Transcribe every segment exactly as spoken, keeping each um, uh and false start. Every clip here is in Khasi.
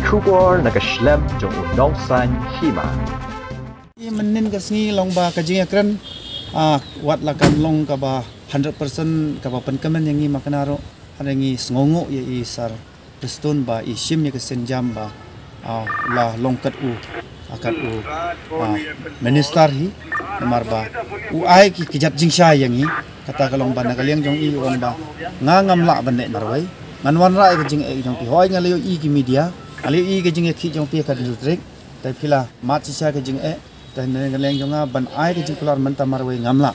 Khubor na ka shlem jong u nongsan hima. Mynnin ka sngi long ba ka jingïakren, ah, wat la kan long kaba hundred percent kaba pynkmen ïa ngi ma kane ruh, hynrei ngi sngewnguh ïa i Sir Prestone ba i shim ïa ka sienjam ba, ah, la long kat u, ah, kat u, ah, minister hi, namar ba u ai ki kjat jingshai ïa ngi. Kata ka long ba na ka liang jong i u ong ba nga ngam lah ban leh marwei. Ngan wanrah ïa ka jingeh jong phi. Hooid nga la ïohi ki media, nga la ïohi ka jingïakhih jong phi ha ka district. Te phi la mad shisha ka jingeh. Te na ka liang jong nga ban ai ka jingkular mynta marwei ngam lah.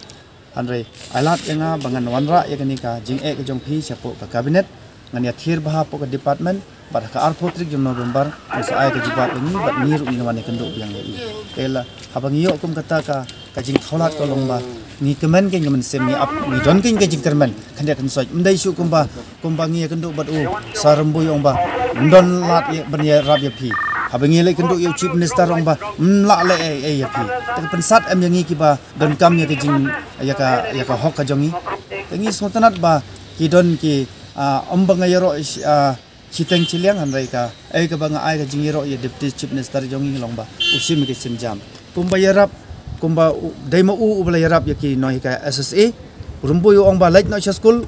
Hynrei ai lad ïa nga ba ngan wanrah ïa kane ka jingeh ka jong phi shapoh ka cabinet. Ngan ïathir bha hapoh ka department bad ha ka arphew tarik jong November ngan sa ai ka jubab ïa ngi bad ngi ruh ngin wan ïakynduh biang ïa i. Te la haba ngi ïoh kum kata ka, ka jingthaw lad ka long ba ngi kmen kein ka mynsiem, ngi ap, ngi don kein ka jingkyrmen khyndiat khynsoit. Ym dei shuh kumba, kumba ngi ïakynduh bad u Sir Rymbui ong ba ym don lad ïa, ban ïarap ïa phi. Haba ngi leit kynduh ïa u Chief Minister ong ba ym lah leh ei ei ïa phi. Te ka pynsat em ïa ngi kiba donkam ïa ka jing, ïa ka, ïa ka hok ka jong ngi. Te ngi sngewtynnat ba ki don ki, ah, ym ba nga ïaroh, ah, shiteng shiliang, hynrei ka, eh, kaba nga ai ka jingïaroh ïa Deputy Chief Minister jong ngi long ba u shim ïa ka sienjam. Kumba ïarap, kumba u, dei ma u uba la ïarap ïa ki nonghikai S S A. U Rymbui u ong ba leit noh sha skul,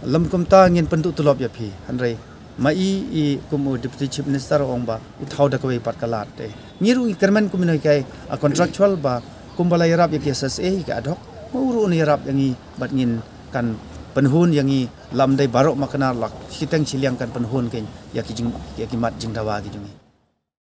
lym kumta ngin pynduh tulop ïa phi. Hynrei ma i, i kum u Deputy Chief Minister u ong ba u thaw da kawei pat ka lad te. Ngi ruh ngi kyrmen kum i nonghikai, ah, contractual ba kumba la ïarap ïa ki S S A, ïa ki ad hoc, ma u ruh un ïarap ïa ngi bad ngin kan pynhun ïa ngi, lymdei baroh ma Knar, la shiteng shiliang kan pynhun kein ïa ki jing, ïa ki mat jingdawa ki jong ngi.